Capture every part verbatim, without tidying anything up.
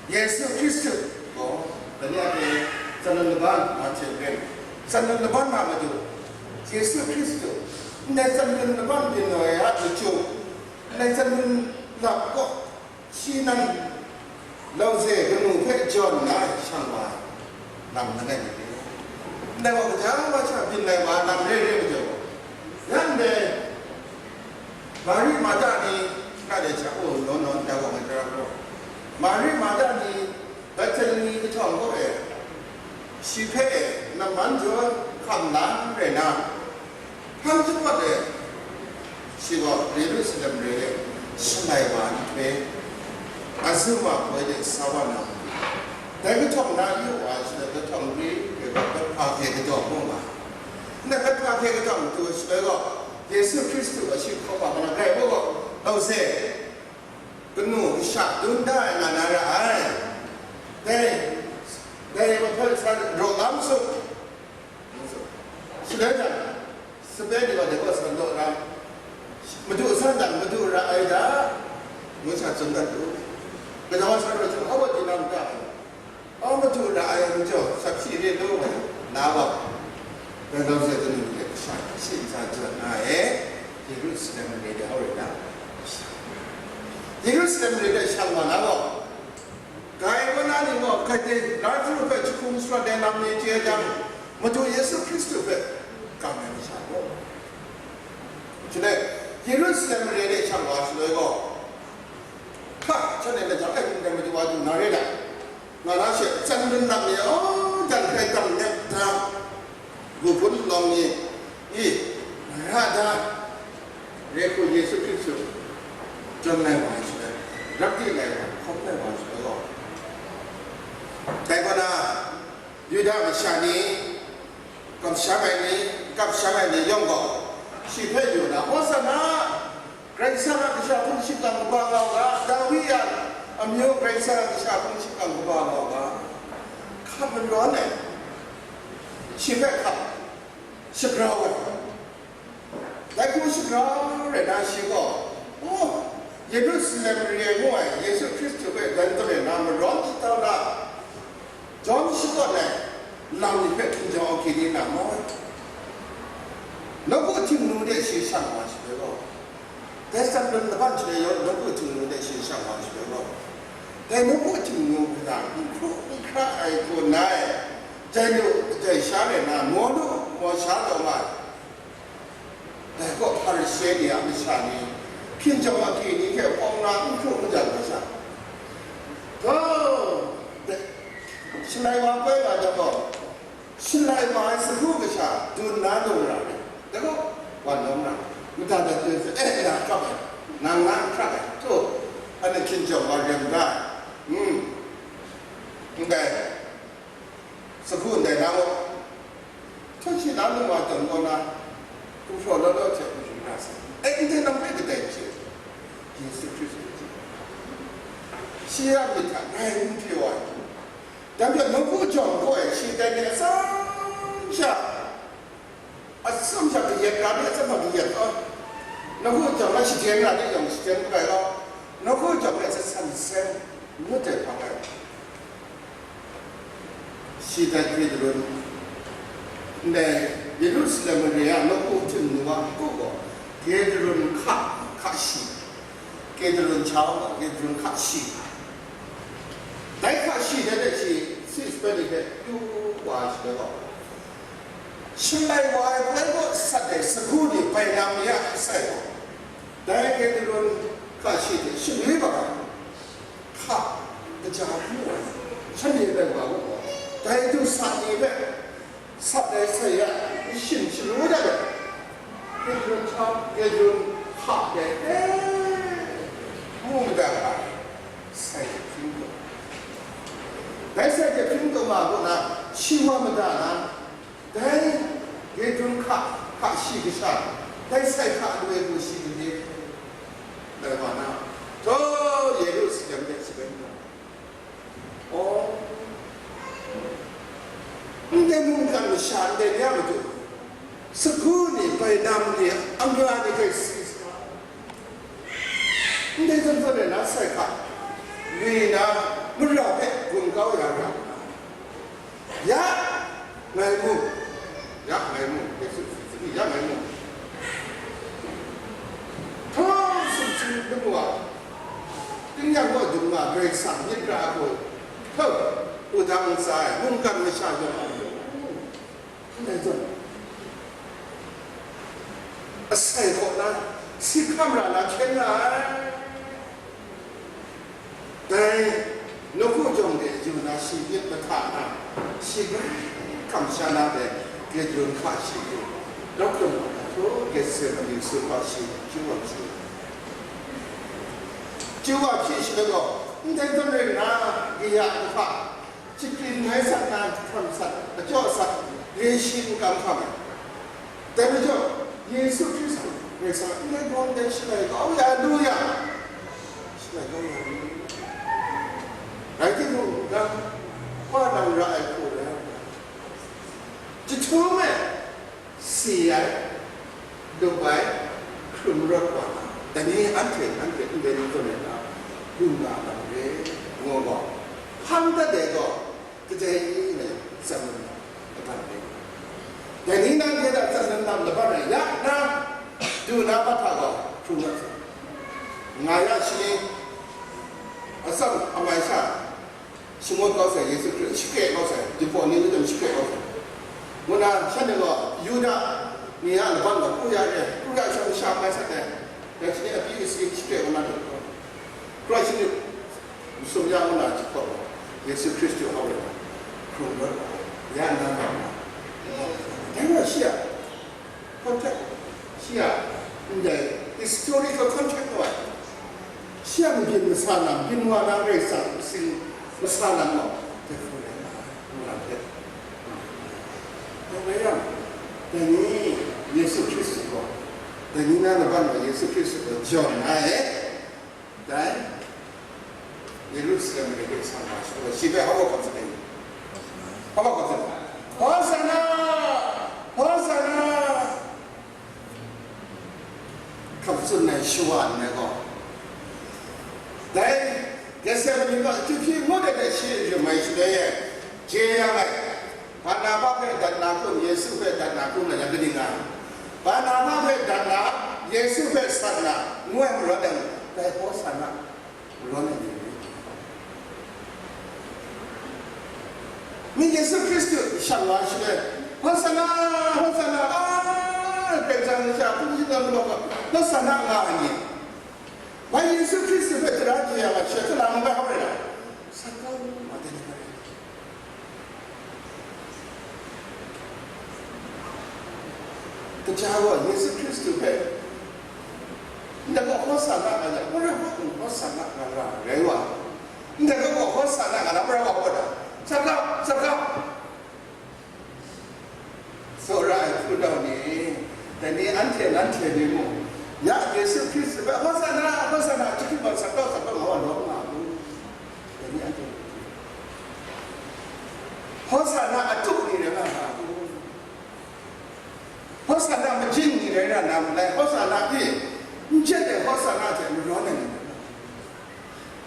Yesu Hkristu gaw, dai ni a hpe tsanlun laban na hte ren, tsanlun laban na matu, Yesu Hkristu, ndai tsanlun laban byin ai a machyu, ndai tsanlun lap kaw, shi nan lauze kanu hpe jawn nna shang wa ai lam langai mi re. Ndai wa kaja wa sha byin ai wa lam re re majaw, yan dai Mari Marta ni, na de hta, oh, no, no, ndai wa ngai tara gaw, Mari Marta ni Bethani kahtawng kaw e, shi hpe namman jaw hkam la rai na, hpang jahpawt e, shi gaw Yerusalem re e shalai wa ai hpe, azuma poi de sa wa na, dai kahtawng na yu wa ai shaloi, kahtawng re, re gaw, hpa hkye kadaw mu nga ai. Ndai hpa hkye kadaw matu shaloi gaw, Yesu Hkristu a shi hkawm wa, kalang rai gaw, lauze, kanu kasha dun da ai nga na ra ai. Dai, dai mahpra san raw la ma su. Shaloi jang, sape ni gaw dai gaw san law na, madu san jang, madu ra ai da, ngu sa tsun dat u. Gaja wa san raw jang, awa di na mada ai. Aw, madu ra ai majaw, sa hpyi re law, na wa, dai lauze kanu hte kasha shi ntsa jaw na e, Yerusalem mare de hau rai na, Yerusalem mare de shang wa na gaw, Gaiwana ni gaw, gade Lazaru hpe jahkum sharawt ai lam ni chye jang, Madu Yesu Hkristu hpe kam ai masha gaw, shaloi, Yerusalem mare de shang wa shaloi gaw, hpa, shanhte lajang e, ndai Madu wa du na re ai, nga na she, tsanlun lam ni, oh, dan hpe dam nep da, Gu hpun lawng ni, i, mara da, re hku Yesu Hkristu, jawn lai wa ai shaloi, rap di lai wa, hkawm lai wa ai shaloi gaw, dai kaw na, Yuda masha ni, kamsham ai ni, kamsham ai ni yawng gaw, shi hpe yu na, Hosana! Karai Kasang a Kasha hpung shingkang kaba nga u ga, Dawi a amyu Karai Kasang a Kasha hpung shingkang kaba nga u ga, hkap marawn ai, shi hpe hkap shagrau ai. Dai hku shagrau rai na, shi gaw, oh, Yerusalem mare ngu ai Yesu Hkristu hpe dan galaw na, marawn shagrau na, Jan shakawn ai lam ni hpe hkinjawng agyi ni na mau ai. Nawku Htingnu de shi shang wa shaloi gaw, dai tsanlun laban shaloi yawng, Nawku Htingnu de shi shang wa shaloi gaw, dai Nawku Htingnu hpe n hkru n hkra ai hku nna e, jai lu, jai sha rai nna, maw lu, maw sha taw nga ai. Dai gaw Hparishe ni a masha ni, hkinjawng agyi ni hte hpawng na n hkru n jan ai sha, gaw, shalai wa koi nga jang gaw, shalai wa ai sagu kasha dun na lung ra ai. Dai gaw, wan lawm na, mada dat dun hpe, eh, na hkrak ai, nang na n hkrak ai, htu, anhte hkinjawng wa rem ra ai, hmm, ndai, sagu ndai na gaw, htaw shi na lung wa tawn kaw na, gumhpraw law law hte mayu na sai. E, ndai lam hpe kadai hte, Yesu Hkristu hte, shi a myit hta ngai n hpyi wa ai. Dai hpe nawku jawng gaw e, shi dai ni atsam sha, atsam sha kayat ga ni, atsam sha kayat, a, nawku jawng na shaden ra ni yawng shaden bai gaw, nawku jawng e atsam san sen, ngut ai hpang ai. Shi dai Kedrun, ndai Yerusalem mare a nawku Htingnu a npu gaw, Kedrun hka, hka shi, Kedrun cha gaw, Kedrun hka shi, dai hka shi dai de shi, si sape ni hpe du wa ai shaloi gaw, shalai wa ai poi gaw sat ai sagu ni bai na mi a asai gaw, dai Kedrun hka shi hte shaloi wa ai hka kaja hku ai, shanhte bai wa gaw, dai du sa ni hpe sat ai sai ya, shim shalu dat ai, Kedrun hka, Kedrun hka de, e, mu madat ai, sai hpring dum. Dai sai hte hpring dum ai kaw na, shi wa mada na, dai Kedrun hka, hka shi kasha, dai sai hka lu ai hku shi ni, dai wa na, taw, Yerusalem de shabai nna, aw, ndai mungkan masha ndai ni a matu, sagu ni, bainam ni, amya ni hpe si sa, ndai zawn zawn e na sai hka, ngwi na, Mara hpe gun kau ya ra nna, ya ngai mu, ya ngai mu, Yesu hpyi ai ni, ya ngai mu. Hkaw sumsing lamu a, tingnyang gaw dung nga, Karai Kasang myit ra ai hku, hkau, wudang ntsa ai, mungkan masha yawng a, ndai zawn, asai kaw na, si hkam ra na hkyen nga ai. Dai nawku jawng de yu na shi myit mahta na, shi grai kamsham na de, Kedron hka shi du, dawp lawm wa na hkru, Getsemani su hpa shi chyu wa shi. Chyu wa hpyi shi gaw, ndai zawn rai nna, kaya kahpa, Shikrin ngai sat na, hkam sat, ajaw sat, re shi n kam hkam ai. Dai majaw, Yesu Hkristu, Karai Kasang a ndai gawng dai shalai kau ya lu yang, shalai kau ya lu. Rai timung, nang wa nang ra ai hku rai nga, jahtum e, si ai, lup ai, hkrum rawt wa na, dai ni anhte, anhte ndai ni zawn rai na, lu nga ai lam re, ngu gaw, hpang dat ai gaw, kadai ni na tsan laban re. Dai ni na hte hta tsan laban rai ya na, du na, hpa hta gaw hkrum rawt sa. Nga ya shi ni, atsam amai sha, shangun kau sai, Yesu Hkristu shakre kau sai, dipaw ni ni chyawm shakre kau sai. Ngu na, shanhte gaw Yuda ni a laban gaw kru ya re, kru ya shawng sha bai sat ai, dai shi ni a pyi a si shakre kau na, kru ya shi ni sum ya ngu na jahpawt gaw, Yesu Hkristu hkau ai, hkrum rawt ai, ya nna nga na. Dai gaw shi a context, shi a ndai historical context gaw, shi a mabyin masa na, mabyin wa na, Karai Kasang sin masa na gaw, dai hku rai nga ai, ngu na hte. Dai rai yang, dai ni Yesu Hkristu gaw, dai ni na laban gaw Yesu Hkristu gaw jawn ai. Dai, Yerusalem mare de sa wa shi gaw, shi hpe hpa gaw hkam sa ai? Hpa gaw hkam sa ai? Hosana! Hosana! Hkam tsun ai shawa nme gaw, dai Getsemani gaw chyeju ngut ai hte shi rim ai shaloi e, je yang ai. Barnaba hpe dat na hkum, Yesu hpe dat na hkum, rai yang kaning nga? Barnaba hpe dat na, Yesu hpe sat na, ngu ai marawn ai, dai Hosana marawn ai ni rai. Mi Yesu Hkristu shang wa shaloi, Hosana, Hosana, a, Karai Kasang lasha hpung shingkang galaw ga, Hosana nga ai ni. Bai Yesu Hkristu hpe tara chye yang a, shi hkra n bai hkau rai na, sat kau, ma dai ni rai. Kaja gaw Yesu Hkristu hpe, ndai gaw Hosana nga yang, mara wa mung Hosana nga ra rai wa, ndai gaw Hosana nga na, mara wa gaw da, sat kau, sat kau, tsawra ai hpunau ni, dai ni anhte nanhte ni mung, ya Yesu Hkristu hpe, Hosana, Hosana, chyahkring gaw, sat kau, sat kau, nga wa lawm nga mu. Dai ni anhte, Hosana atu ni rai nga nga mu. Hosana majing ni rai na, na malai, Hosana pyi n jet ai Hosana hte marawn ai ni rai na.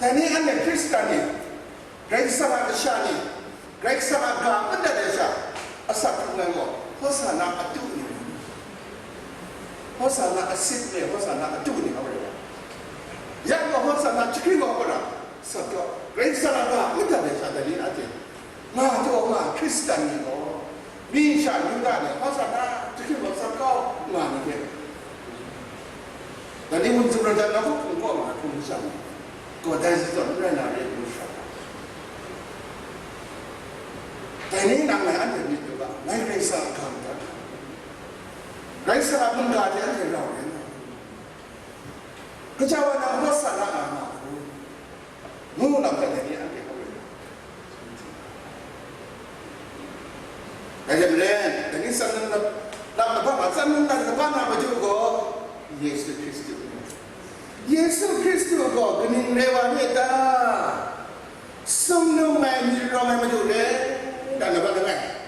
Dai ni anhte Hkristan ni, Karai Kasang a kasha ni, Karai Kasang a ga n dat ai sha, asak hkrung ai gaw, Hosana atu ni rai na. Hosana asit ni, Hosana atu ni hkau rai na. Ya gaw Hosana chyahkring gaw, hkau na, sat gaw, Karai Kasang a ga n dat ai sha, dai ni anhte nga taw nga, Hkristan ni gaw, mi sha Yuda ni, Hosana, chyahkring gaw, sat kau, nga ni hte, dai ni wun zumran dat na hku hpung kaw nga hkrum shang, gaw dai zawn n rai na re ngu shang. Dai ni nang ngai anhte myit yu ga, ngai Karai Kasang a ga madat, Karai Kasang a mungga hte anhte rau rai nga, kaja wa nang Hosana nga nga hku, ngu lam hpe dai ni anhte hkau yu. Dai hte maren, dai ni tsan nang lap, lap laban, tsan nang lap laban a madu gaw Yesu Hkristu. Yesu Hkristu gaw kaning rai wa ni ta? Sumnung ai myit rawng ai madu re, dan laban langai.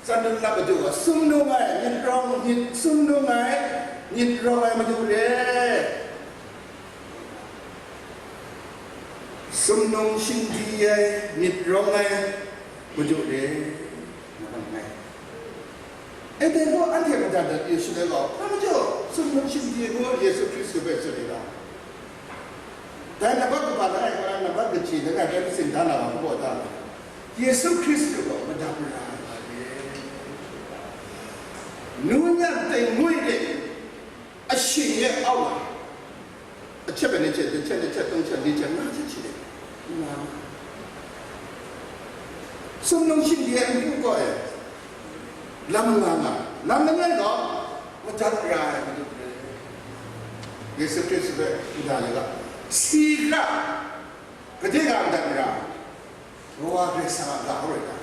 Tsan nang lap madu gaw, sumnung ai myit rawng, myit, sumnung ai myit rawng ai madu re. Sumnung shingdi ai, myit rawng ai, Madu re, nga ai. E dai gaw, anhte madat dat yu shaloi gaw, hpa majaw, sumnung shingdi ai gaw Yesu Hkristu hpe tsun ai ga, dai nambat kaba langai, kaw na nambat kaji langai, dai masin da na wa mabaw da ai. Yesu Hkristu gaw madat mara ai wa re. Nu nyan tengwi de, a shing ye au ai. A chet bai ni chet, dai chet, dai chet, tang chet, li chet, nga chet, shi de. Nga. Sumnung shingdi ai npu gaw e, lam nga nga, lam langai gaw, madat ra ai Madu re. Yesu Hkristu hpe nda le ga, si hkra, gade ga madat ra, Kawa Karai Kasang a ga hkra.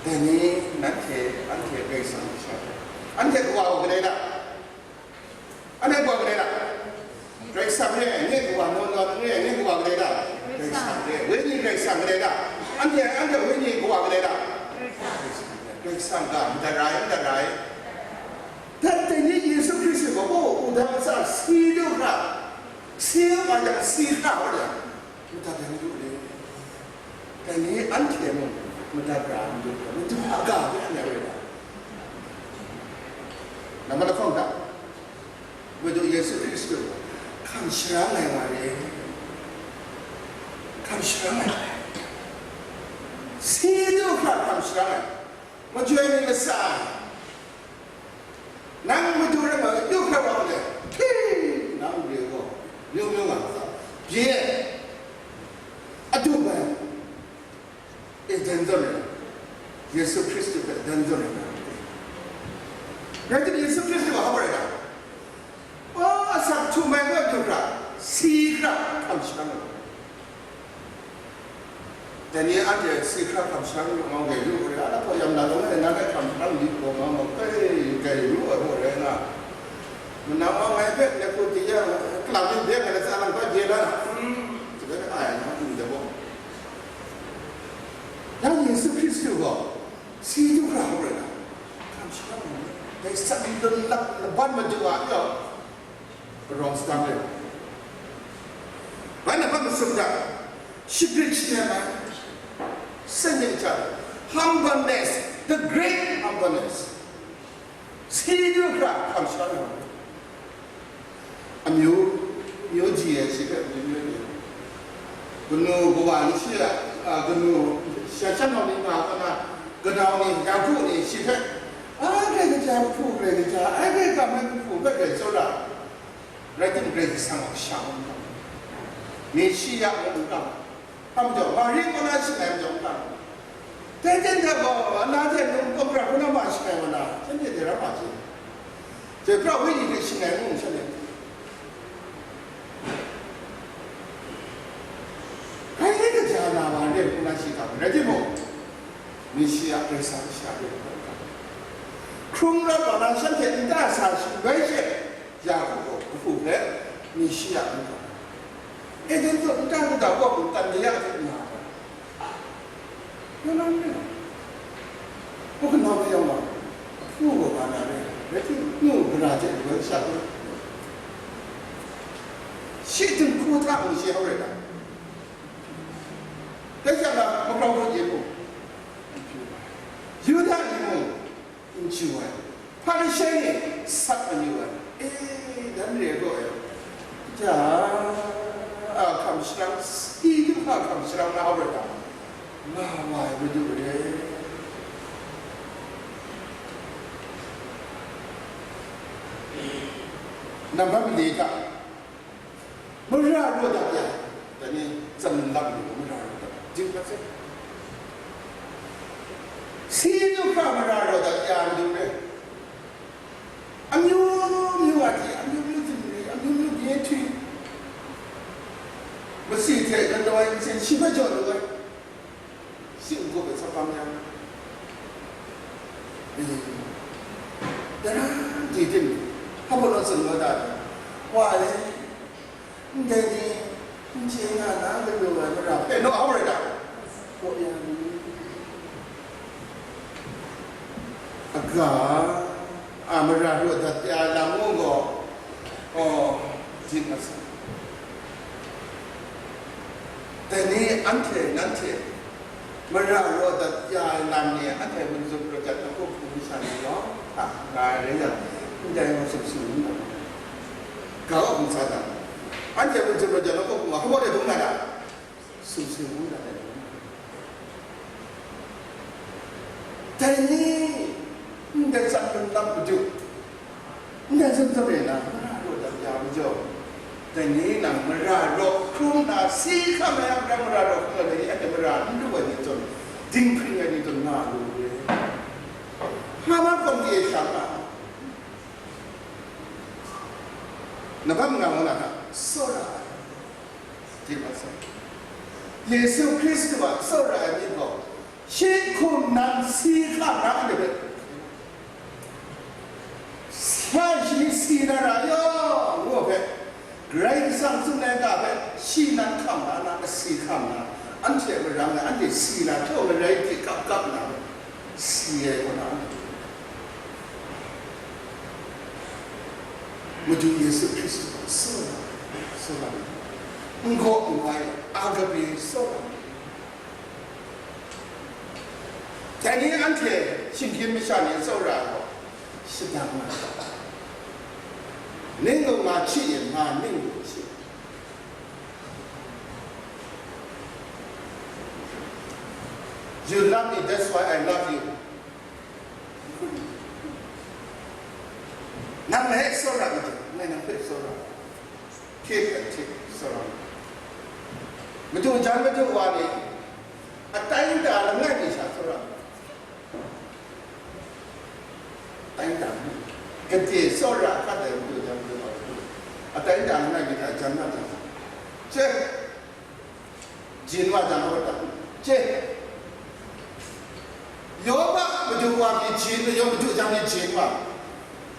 Dai ni, nanhte, anhte Karai Kasang a sha, anhte kawa kadai da? Anhte kawa kadai da? Karai Kasang re, nye kawa nawn nawn re, nye kawa kadai da? Karai Kasang re. Wenyi Karai Kasang kadai da? Anhte, anhte wenyi kawa kadai da? Karai Kasang ga, madat ra ai, madat ra ai. Dai ni Yesu Hkristu gaw, oh, wudang atsam si du hkra, si wa yang si hkra wa yang, madat ai Madu re. Dai ni anhte mung madat ra ai Madu re, Madu a ga hpe anhte rai ra. Nambat lahkawng hta, Madu Yesu Hkristu hkam sharang ai wa re. Hkam sharang ai. Si du hkra hkam sharang ai. Majoi ni latsa ai. Nang Madu rai nga, yu hkra wa le, hti, nang re gaw, myu myu nga, bye, adu bai, e dan zawn ai, Yesu Hkristu hpe dan zawn ai, rai timung, Yesu Hkristu gaw hpa rai ga, o, asak htum ai gaw du hkra, si hkra, hkam sharang ai. Dai ni anhte si hkra hkam sharang yu nga, grai yu hkra, ala hpaw yam na lawng e, nan hkam sharang myit gaw nga, ma kai, grai yu ai hpaw rai nga, manang wa ngai hpe, Nikodem, kalam ni de, ngai tsa lang hpa je la, hmm, sabe ai na, n de gaw. Yang Yesu Hkristu gaw, si du hkra hkra na, hkam sharang ai, dai san lun lap laban Madu a yawng, Rawng sadang re. Bai na hpa masum hta, shagrit shanam ai, seng ning hta, humbleness, the great humbleness. Si du hkra hkam sha na, amyu, myu ji ai shi hpe amyu myu ni, kanu kawa ni shi a, a, kanu sha sha nau ni ma kaw na, kanau ni, Yaku ni shi hpe, a, Karai Kasang Kahpu, Karai Kasang, a, Karai Kasang Kahpu hpe grai tsawra. Rai timung, Karai Kasang a kasha ngu n ga, Meshiya ngu n ga, hpa majaw, Mari kaw na shangai majaw n ga, dai ten hta gaw, na hte num kawpra hkrum na ma shangai wa na, shanhte dai ram a chye, dai pra Wenyi hte shangai ngu shanhte, rai rai kaja na ma n re hkrum na shi ga, rai timung, Meshiya Karai Kasang a kasha re hkrum rat wa na, shanhte nta sa shaloi she, Yaku gaw kahpu hpe Meshiya ngu ga, Eden zawn nta kata kaw mung tan ni ya hte nga ai, yawng na n rai, hpa kanau mayam gaw, ahpu gaw ga na rai, rai timung, nu gara hte loi sha gaw, shi dinghku hta mung shi hkau rai ga, dai sha na magrau hkrum ye mung, Yuda ni mung, n chyu ai, Hparishe ni sat mayu ai, e, dan re gaw e, ja, a hkam sharang, si du hkra hkam sharang na hkau rai ta, nga wa ai Madu re. Nambat mali hta, mara raw dat ya, dai ni, tsan nang lu, mara raw dat, jing dat se. Si du hkra mara raw dat ya, Madu re. Amyu myu a hti, amyu myu zingri, amyu myu bye htwi, masi hte galaw ai nsen shi hpe jaw lu ai. Shing n-gup ai tsawp hkam yang, e, daram di tim, hpa baw naw tsun kau da ai, wa e, ndai ni, n chye nga na, galaw ai mara hpe naw hkau rai ta? Kaw ya ni? Aga, a mara raw dat ya lam mung gaw, aw, Dai ni anhte, nanhte mara raw dat ya ai lam ni anhte mungzun prat jat na hku hpung sha ni gaw, hta nga ai rai yang, ndai gaw sumsing ngu na, ga gaw hpung sa jang, anhte mungzun prat jat na hku hpung, hkabawt e hpung na ta? Sumsing ngu na dai ni. Dai ni, ndai tsan lung lam madu, ndai zam zam e na, mara raw dat ya majaw, dai ni nang mara raw hkrum na, si hkam ai a mara raw hkrum na, dai ni anhte mara n lu ai ni zawn, dinghpring ai ni zawn nga lu re. Hpa na hkawm de e sha nga, na bam nga ngu na hta, tsawra ai. Yesu Hkristu a tsawra ai myit gaw, shi hkum nan si hkam na anhte hpe, sa shi si na ra yawng ngu hpe, Karai Kasang tsun ai ga hpe shi nan hkam na, na asi hkam na, anhte a marang e anhte si na htaw marai hte kap kap na, si ai kaw na, Madu Yesu Hkristu a tsawra, tsawra, n gaw n wai, agape tsawra. Dai ni anhte shinggyim masha ni a tsawra gaw shadang na, ning gaw nga hti yin, nga ning gaw hti. You love me, that's why I love you. Nang hpe tsawra madu, ngai nang hpe tsawra, hkye hkrai hte tsawra. Madu jan madu wa ni, atai nta langai mi sha tsawra, atai nta, gade tsawra hkat ai madu jan madu wa, atai nta langai mi hta jan na jang, che, jin wa jang, aw ta, che, Yoba madu wa mi jin, Yoba madu jang mi jin wa.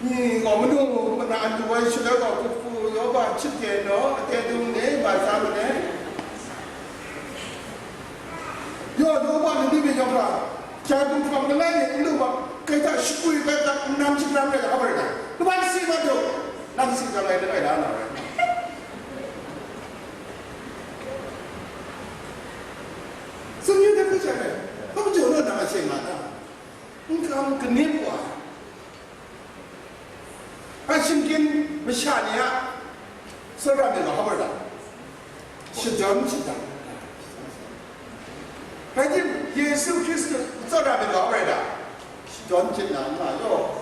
Ni gaw manu mana lu ai shaloi gaw, kupu Yoba chit kye naw, ate dung ne, ba sa mu ne. Yo, Yoba ni mi Yoba, ja dung hkawm malai ni n lu ma, kai hta shakwi bai hta, nang shakram rai hkap rai na. Numan si ma du, nang si jang lai langai la na rai. Tsun yu de hpe sha rai, hpa majaw naw na a she nga ta? N kam kanip wa, a shinggyim masha ni a tsawra myit gaw hpa rai ta? Shadawn shadang. Rai tim, Yesu Hkristu tsawra myit gaw hpa rai ta? Shadawn jit na n nga yaw.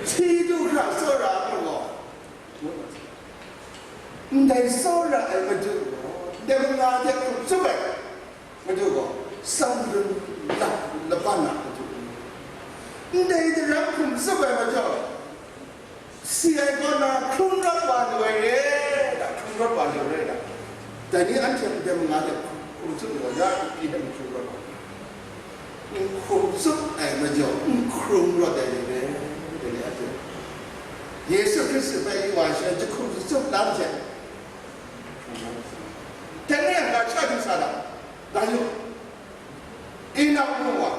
Hti du hkra tsawra ai gaw, ndai tsawra ai Madu gaw, ndai manga hte hkrup tsup ai Madu gaw, tsan lun lap laban a Madu, ndai daram hkum tsup ai majaw, si ai kaw na hkrung rawt wa lu ai re, da, hkrung rawt wa lu ai re, da. Dai ni anhte ndai manga hte hkum tsup lu ai, ya, pyi hte hkrung rawt wa. N hkum tsup ai majaw, n hkrung rawt ai ni re, dai ni a hte. Yesu Hkristu hpe yu wa ai shaloi, jahkum tsut lam hte, dai ni a ga cha du sa da, da yu, Enok mung wa,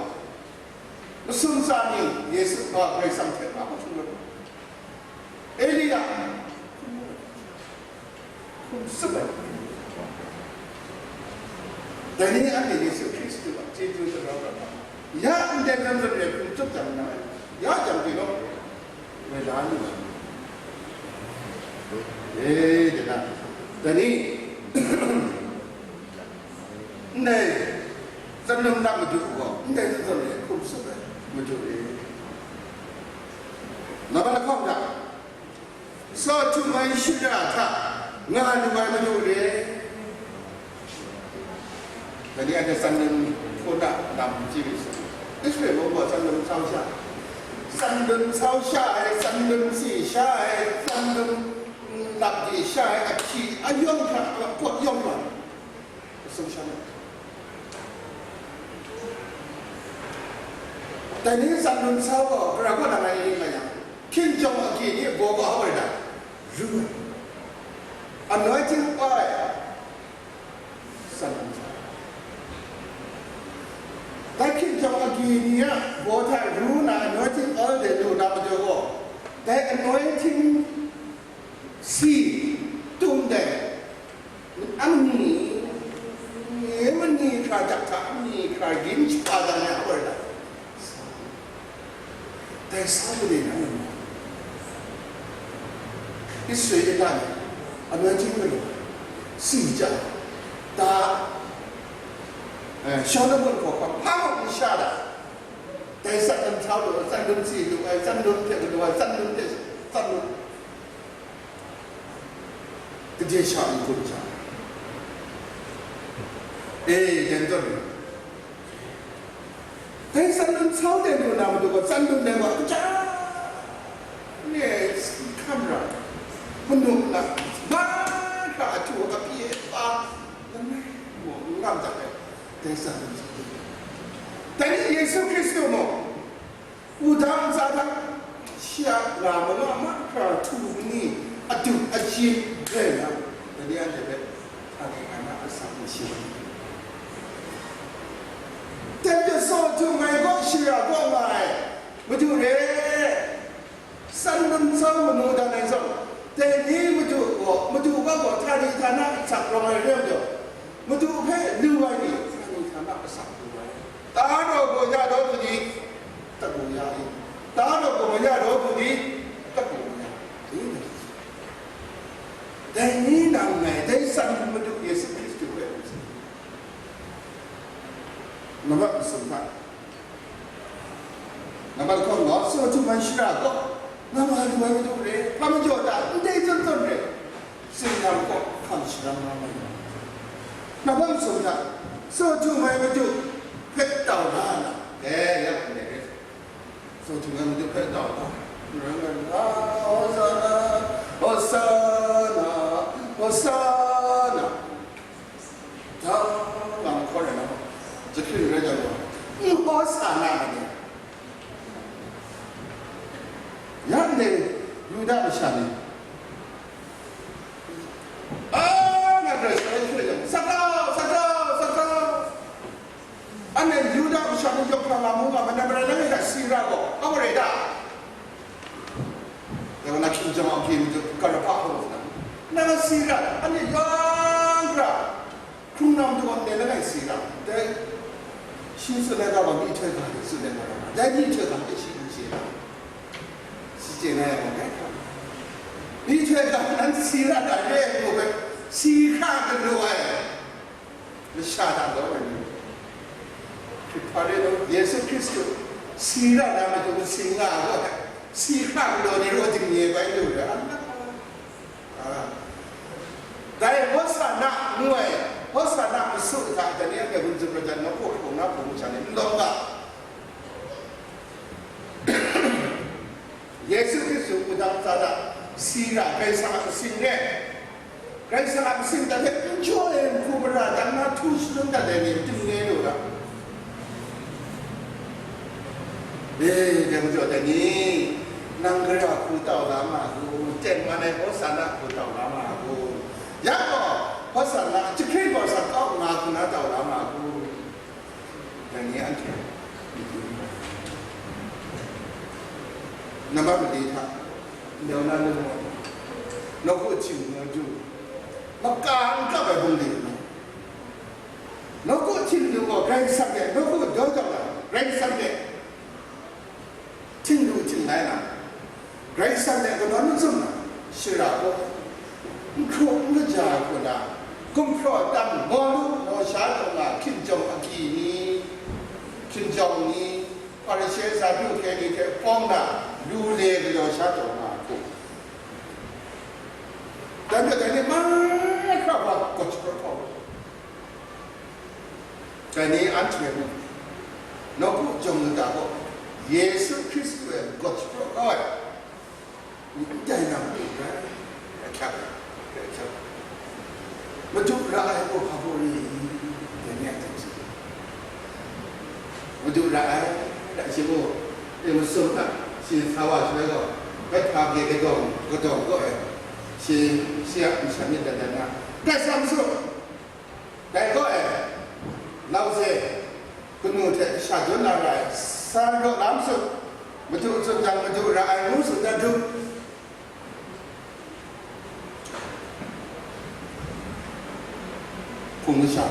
masum tsa ni Yesu, a, Karai Kasang hte hkrum rawt ai. Elia, hkum tsup ai. Dai ni anhte Yesu Hkristu a chyeju sara ai hta, ya ndai lam zawn re hkum tsup jang na, ya jang tinggaw, woi la lu ai. E, dai na, dai ni, ndai tsan lun lap Madu gaw, ndai tsan lun re hkum tsup ai Madu re. Nang a lahkawng hta, Sodom ai shara hta nga lu ai Madu re. Dai ni anhte tsan lun hkuna lam chye mi sa, Israel mung gaw tsan lun sau sha, tsan lun sau sha ai, tsan lun si sha ai, tsan lun lap de sha ai, ahkyi ayawng hta, pawt yawng wa, sum sha na. Dai ni tsan lun sau gaw, gara kaw na ngai ning nga yang, hkinjawng agyi ni baw gaw hau ai da, ru ai, anointing oil, tsan lun sau. Dai hkinjawng agyi ni a baw hta ru na anointing oil de lu na majaw gaw, dai anointing si Sa made na nang, Israela ni anointing galaw, si ja, ta, eh, Solomon hkaw hkam hpa mung n sha da, dai tsat lam sau lu ai, tsat lam si lu ai, tsat lam hte galaw ai, tsat lam hte tsat lam, gade sha n gun ja. E, dan tawn. Dai tsat lam sau de lu na matu gaw, tsat lam de gaw, kaja ne si hkam ra, manu na, mahkra ahtu apyi apa, langai mung n ngam dat ai, dai tsat lam sau de. Dai ni Yesu Hkristu mung, wudang ntsa hta, shi a nga manga mahkra htu ni, adu ajin rai na, dai ni anhte hpe, hta ni nga na asak ni shi wa ni. Dai hpe tsaw htum ai gaw shara gaw nga ai, Madu re, san lam sau manu dan ai zawn, dai ni Madu gaw, Madu gaw gaw htani htana asak rawng ai re ai majaw, Madu hpe lu ai ni htani htana asak lu ai. Ta gaw gaw ya daw du ni, taku ya i. Ta gaw gaw ya daw du ni, taku ya i. Dai ni nang ngai, dai san Madu Yesu Hkristu hpe. Nambat masum hta. Nambat lahkawng gaw, tsaw htum ai shara gaw, nga nga lu ai Madu re, hpa majaw ta, ndai zawn zawn re, singnang kaw hkam sharam nga mai. Nambat masum hta, tsaw htum ai Madu hpe tau la na, dai ya ndai re. Tsaw htum ai Madu hpe tau la, Hosana, Hosana, Hosana. Dang lang hkaw rai na, jahkring rai jang gaw, n hkaw sa na ai ni, ya ndai Yuda masha ni, a, na grai sa ai hkrai jang, sa kau, sa kau, sa kau. Anhte Yuda masha ni yawk hkra nga mu nga ma, na marai langai hta si ra gaw, a wa rai ta? Yang na hkinjawng a hkye myu, karaba hkawng hta, nang a si ra, anhte yang hkra hkrung na matu gaw ndai langai si ra, dai shi tsun ai ga gaw myihtoi ga hte tsun ai ga ra, dai myihtoi ga hte shi n chye ra, shi chye na yang gaw dai hkra, myihtoi ga nan si ra ga re ai hku hpe si hkra galaw ai. Masha hta lawm ai ni, hkrit hpa re law, Yesu Hkristu si ra na matu, si nga ai gaw, si hkra galaw ni raw dingnye bai lu ra, a, dai Hosana ngu ai, Hosana masu hta, dai ni anhte hun zun prat jang, nawku hkawng na hpung masha ni n lawm ga. Yesu Hkristu wudang ntsa hta si ra, Karai Kasang a kasin re, Karai Kasang a kasin hta hpe n jaw ai hku mara dan na htu shangun dat ai ni matung re lu ra. E, dai majaw dai ni, nang gara hku tau la ma ai hku, tengman ai Hosana hku tau la ma ai hku, ya gaw Hosana jahkring gaw sa kau nga hku na tau la ma ai hku. Dai ni anhte nambat mali hta, nau na lung ai, nawku htingnu du, maka n kap ai bungli nu, nawku htingnu gaw Karai Kasang de, nawku daw jau ai Karai Kasang de, htingnu htinglai na, Karai Kasang hte kanawn mazum na, shara gaw, n hkru n kaja ai hku na, gumhpraw tam maw lu maw sha taw nga, hkinjawng agyi ni, hkinjawng ni, Hparishe, Saduke ni hte hpawng na, lu le galaw sha taw nga hku, dan hta dai ni mahkra wa gaw shapraw hkau. Dai ni anhte mung, nawku jawng lata gaw, Yesu Hkristu e gaw shapraw kau ai, ndai nang hpe rai, ahkyak, ahkyak. Madu ra ai gaw hpa gaw re, dai ni a hte hte. Madu ra ai, dai shi gaw, e masum na, shi sa wa shaloi gaw, bai hpa ge kadawng, kadawng gaw e, shi, shi a nshan myit dan dan na, dai sa masu. Dai gaw e, Lawze, kanu hte kasha jawn na ra ai, sa raw la ma su, Madu tsun jang, Madu ra ai ngu tsun dan du. Hpung masha,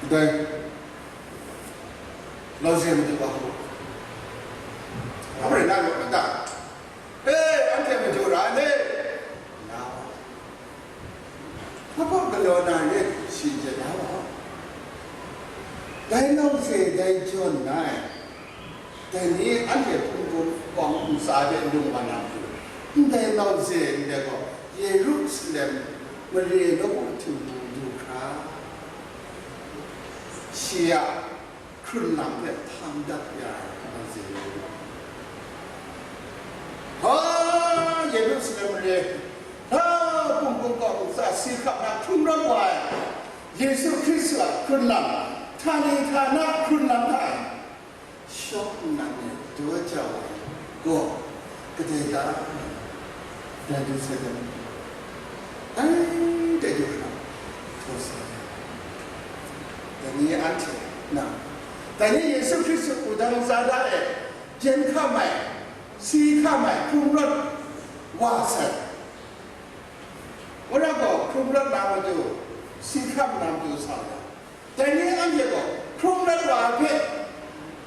dai, Lawze Madu a hku, a ma rai na gaw, Hpa galaw na re, shi jet da wa. Dai nau hte dai jawn na ai, dai ni anhte hpung hkum kawng ntsa hte lung wa na matu, ndai nau hte ndai gaw Yerusalem mare nawku htingnu du hkra, shi a hkrun lam hpe hpang dat ya ai nau hte, ha, Yerusalem mare, ha, hpung hkum kawng ntsa si hkap na hkrung rawt wa ai Yesu Hkristu a hkrun lam, htani htana hkrun lam hta e shawk nnan e daw jau ai gaw, kadai ta dai du sai dai, dai dai du hkra, htaw sa ai. Dai ni anhte na, dai ni Yesu Hkristu wudang zada e jen hkam ai, si hkam ai hkrung rawt wa sai. Wora gaw hkrung rawt na matu, si hkam na matu sa ai. Dai ni anhte gaw hkrung rawt wa ai hpe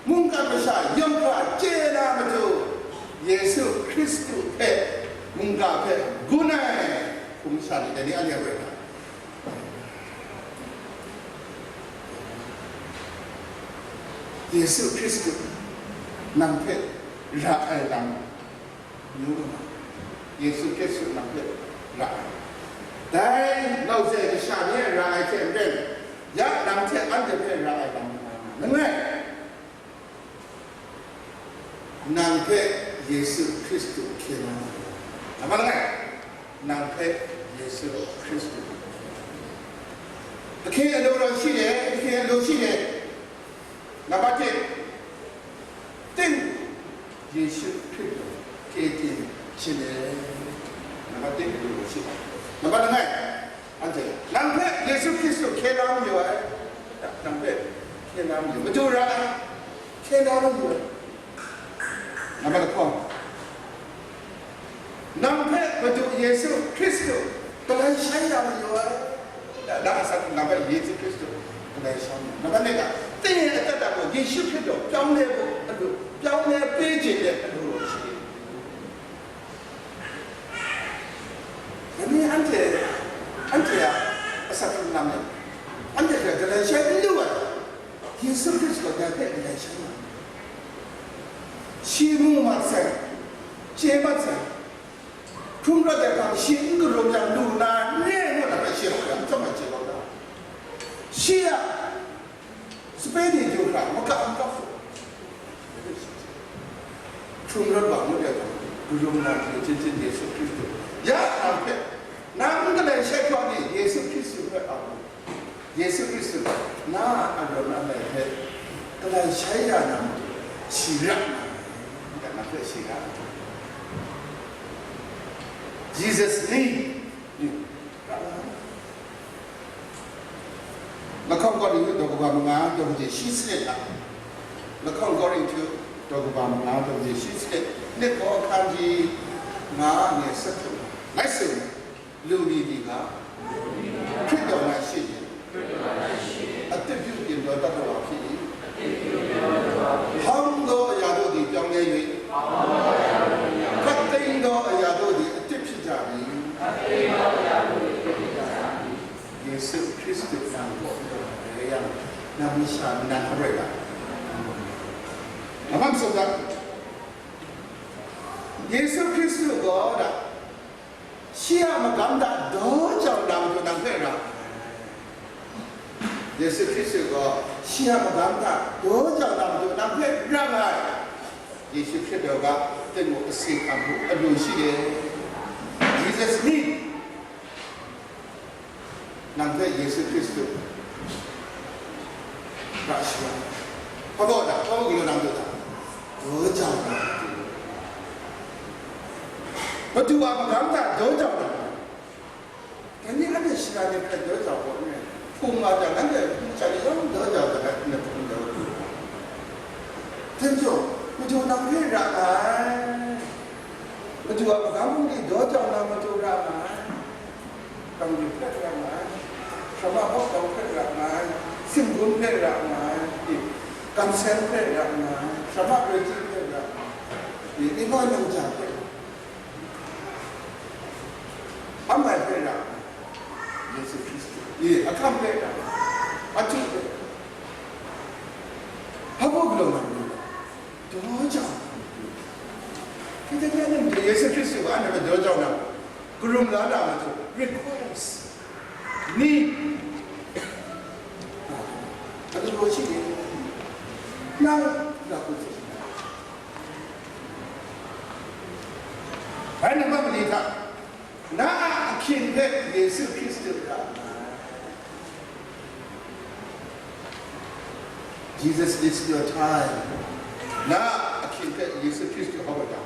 mungkan masha yawng hkra chye na matu, Yesu Hkristu hpe mungga hpe gun ai hkum sha ni dai ni anhte rai na, Yesu Hkristu nang hpe ra ai lam, yu nga, Yesu Hkristu nang hpe ra ai. Dai nau hte kasha ni ra ai hte maren, ya nang hte anhte hpe ra ai lam nga, langai, nang hpe Yesu Hkristu hkye na, nambat langai, nang hpe Yesu Hkristu, ahkye alu rawt shi de, ahkye alu shi de, nambat ting, ting, Yesu Hkristu hkye tim shin e, nambat ting alu rawt shi, nambat langai, anhte nang hpe Yesu Hkristu hkye la mayu ai, nang hpe hkye la mayu, madu ra ai, hkye la mayu ai. Nambat lahkawng, nang hpe Madu Yesu Hkristu galai shai ya mayu ai. Da, da asak nang hpe Yesu Hkristu galai shai mayu. Nambat ni ga, ting e adat dat gaw, Yesu Hkristu ပြောင်းလဲဖို့ အလို, ပြောင်းလဲပေးခြင်းရဲ့အလိုတော်ရှိတယ်. Dai ni anhte, anhte a asak hkrung lam ni, anhte hpe galai shai n lu ai, Yesu Hkristu gaw dai hpe galai shai nga ai. Shi mu mat sai, chye mat sai, hkrung rawt ai hpang shi n karum yang lu na re ngu na hpe shi hkrum chyawm ai chye kau da. Shi a sape ni du hkra makam kap hkrum rawt wa ngut ai hpang, karum na hte chyinghkyin Yesu Hkristu, ya nang hpe, nang n galai shai hkra ni Yesu Hkristu hpe a mu. Yesu Hkristu gaw na a arawn alai hpe galai shai ya na matu, shi ra nga ai, nang hpe shi ra ai. Jesus name, ra nga ai. Lahkawng Korinhtu daw kaba manga, daw kaji shi salet a. Lahkawng Korinhtu daw kaba manga, daw kaji shi salet, lit gaw ahkang ji nga, ngu ai, sa hkrum ai. Ngai tsun, lu mi ni ga, Hkrit daw na shi, a tip yu gindaw dat ai wa hpyi i? Hpang daw aya daw di ပြောင်းလဲ yu i? Hkrat teng daw aya daw di a tip hpyi ja mi? Yesu Hkristu nang kaw n taw ai rai yang, nang masha manan hkawrai ga. Nang hpa matsawm ga. Yesu Hkristu gaw da, shi a magam hta daw jau na matu nang hpe ra ai. Yesu Hkristu gaw shi a magam hta daw jau na matu nang hpe ra ai. Yesu Hkristu ga, teng gaw asi hkam hku alu shi e. Jesus name. Nang hpe Yesu Hkristu ra shi ai. Hpa baw da, hpa baw galaw nang du da? Daw jau na matu. Madu a magam hta daw jau na. Dai ni anhte shara ni hpe daw jau gaw n rai. Hpung nga jang, nanhte hpung sha ni yawng daw jau dat ai, n hpung daw lu. Dai majaw, Madu nang hpe ra ai. Madu a magam hpung ni daw jau na matu ra nga ai. Kangri hpe ra nga ai, Shama Hkawk Kau hpe ra nga ai, Singgun hpe ra nga ai, Gansen hpe ra nga ai, Shama Roi Ji hpe ra nga ai, Ningwai Nang Ja hpe, Amai hpe ra nga ai, Yesu Hkristu. Ye, a hkam hpe, a htu hpe. Hpa baw galaw na mayu? Daw jau. Kita kita nem Yesu Hkristu ga na daw jau na, karum la na matu, requires, need. Anu lo shi ni. Nang, na ku. Bai na ma mali ta. Na a ahkying hpe Yesu Hkristu ra ai. Jesus is your time. Na a ahkying hpe Yesu Hkristu hau ai ta.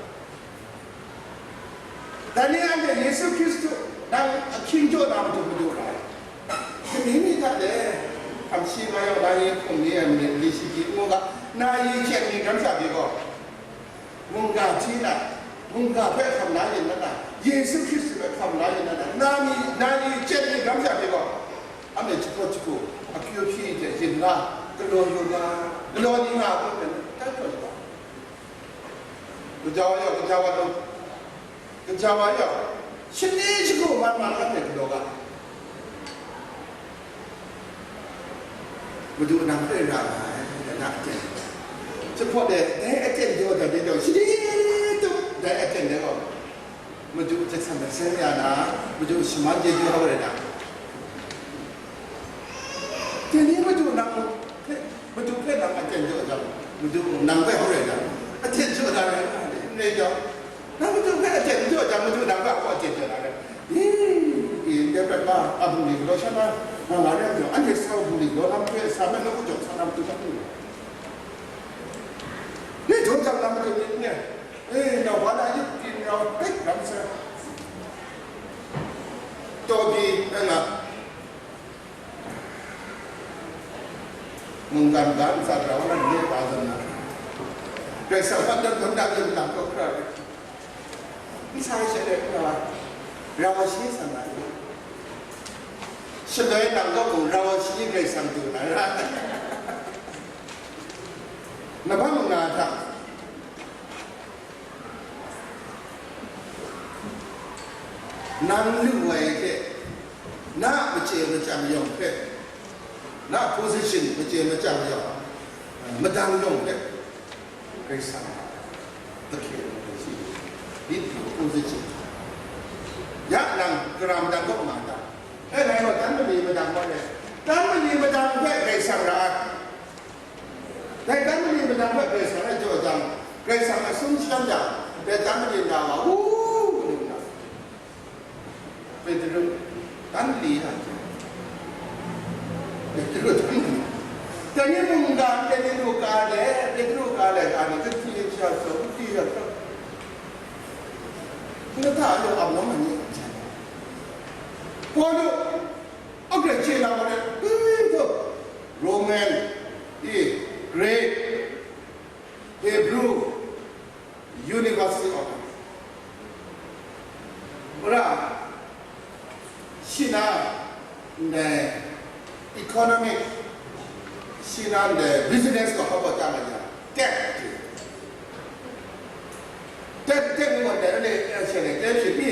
Dai ni anhte Yesu Hkristu nang ahkying jaw na matu madu ra ai. Kaning ni hta le, hkam shi nga yawng na yin hkum ni ai manit li shi ji ngu ga, na yi chyen ni gram sha pyi gaw, mungga hti na, mungga hpe hkam la yin na na, Yesu Hkristu hpe hkam la yin na na, na ni, na ni chyen ni gram sha pyi gaw, anhte jahku jahku, akyu hpyi hte yin la, galaw yu nga, galaw ni nga, ngu hpe, tai hkawt yu ga. Kaja wa yaw, kaja wa taw, kaja wa yaw, shani shagu mat mat mat hte galaw ga. Madu nang hpe ra nga ai, na aten. Jahpawt e, dai aten jaw dat de taw, shani tup dai aten de gaw, Madu hte san hte seng ya na, Madu shaman chyeju hkau rai na. Teng ni Madu nang hpe, Madu hpe nang aten jaw jang, Madu nang hpe hkau rai na, aten jaw na rai nga, n rai jang, nang Madu hpe aten jaw jang, Madu nang hpe hkau aten jaw na rai. Hi, hi, ndai prat ga, a bungli galaw sha na, nga nga rai jang, anhte sa bungli galaw na, hpe sa na, nawku jawng sa na, Madu hpe. Ni jaw jang na, Madu ni, ni. Eh, na wa na yip pyin rau hpe ram sa. Taw pyi, nang a mungkan ga ntsa rau na ni pa zan na. Karai Kasang hpang dan hpang dan lam kau hkra. N sa ai shaloi na rau shi san na. Shaloi nang kaw mung rau shi Karai Kasang du na ra. Na bang nga hta. Nang lu ai hte, na a machye machyang yawng hpe, na a position machye machyang yawng, madang yawng hpe, Karai Kasang, the king of the sea, need your position. Ya nang karam dan kaw nga ta. E, ngai gaw dan mali madang gaw le, dan mali madang hpe Karai Kasang ra ai. Dai dan mali madang hpe Karai Kasang e jaw jang, Karai Kasang a sum shan jang, dai dan mali na wa, wu, wu, wu, Petru, dan mali na. Petru, dan mali. Dai ni mungga, dai ni Luka le, Petru ka le, ka ni, kahti ya sha so, kahti ya so. Nta a yawng ap nawng ai ni. Pawlu, a grai chye na wa le, Roman, i, Greek, Hebrew, University of Mura, shi na ndai economic, shi na ndai business gaw hpa baw chyam ai jan, tek ai hte. Tek, tek ngu ndai, anhte, anhte tek hpyi mi?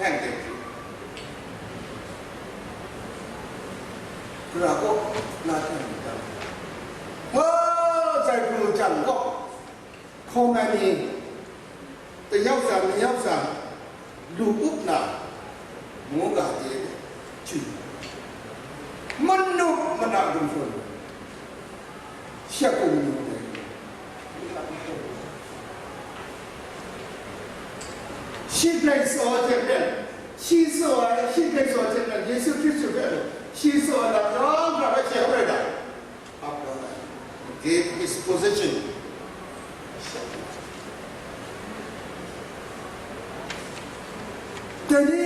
Tek, tek hpyi. Hkra gaw, na tek myit dang. Wa, zai pru jang gaw, hkawm ai ni, tayawk tsa, mayawk tsa, lu up na, mungga de, chyu. Manu mana gumhpraw, shi a hkum nu ai. Shi Karai Kasang hte maren, shi tsaw ai, shi Karai Kasang hte maren, Yesu Hkristu hpe maren, shi tsaw ai lam yawng hkra hpe shi hpe rai da. Gave his position. Dai ni,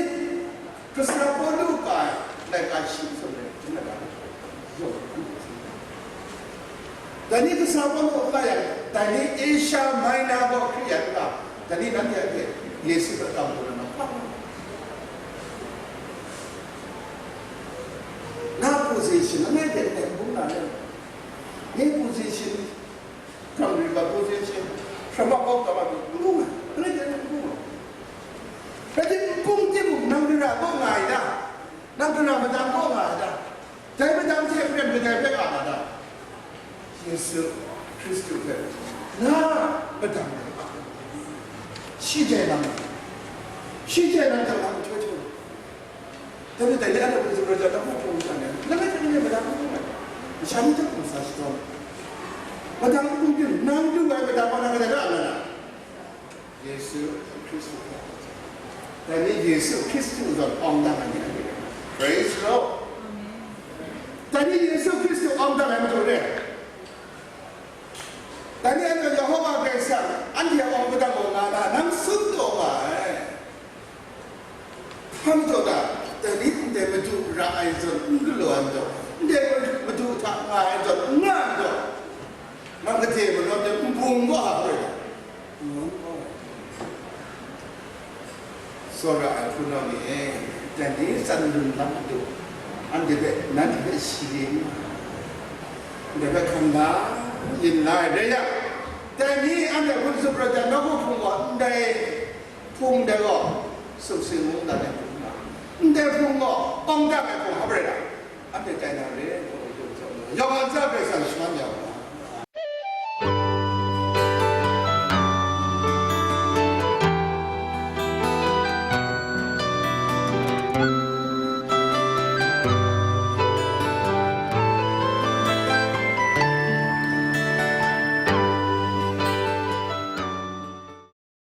kasa Pawlu kai, laika shi tsun ai, dai ni kasa Pawlu kai yang, dai ni Asia Minor gaw Hkristu yang ga, dai ni nanhte a hte Yesu hpe kam pru na ma hpa? Na position, langai hte ndai bung na le, ni position, Hkam ri ga position, hkam a kau kau a, n bung ai, langai hte n bung ai. Rai timung, timung, nang rai ra gaw nga ai na. Na madang kaw nga ai ta? Dai madang hte maren kadai hpe nga na ta? Yesu Hkristu hpe na madang ai hpa, shi jai na, shi jai na, dang na mahtoi hte. Dai ni dai ni a na hpung sumra jang, na hpung hpung sha ni, langai hte ni madang hpung hpung ai. Masha ni hte hpung sa shadawn. Madang hpung hpung, nang du ai madang kaw na kadai na na na? Yesu Hkristu hpe. Dai ni Yesu Hkristu zawn awng dang ai ni a ni rai? Praise the Lord. Dai ni Yesu Hkristu awng dang ai madu re. Dai ni anhte Yehova Karai Kasang, anhte awng padang gaw nga na, nang tsun taw nga ai. Hpa majaw ta, dai ni ndai madu ra ai zawn n galaw ai majaw, ndai madu hta nga ai zawn n nga ai majaw, nang gade malawt ai nbung gaw hpa rai ta? Ngun gaw. Tsawra ai hpunau ni e, dai ni tsan lun lam madu, anhte hpe, nanhte hpe shi ring, ndai hpe hkam la, yin la ai rai yang, dai ni anhte hpung sumra jang, nawku hpung gaw ndai hpung dai gaw, sumsing mungdan ai hpung nga, ndai hpung gaw awng dang ai hpung hpa rai ta? Anhte tai na re, yawng a ntsa Karai Kasang shaman yang,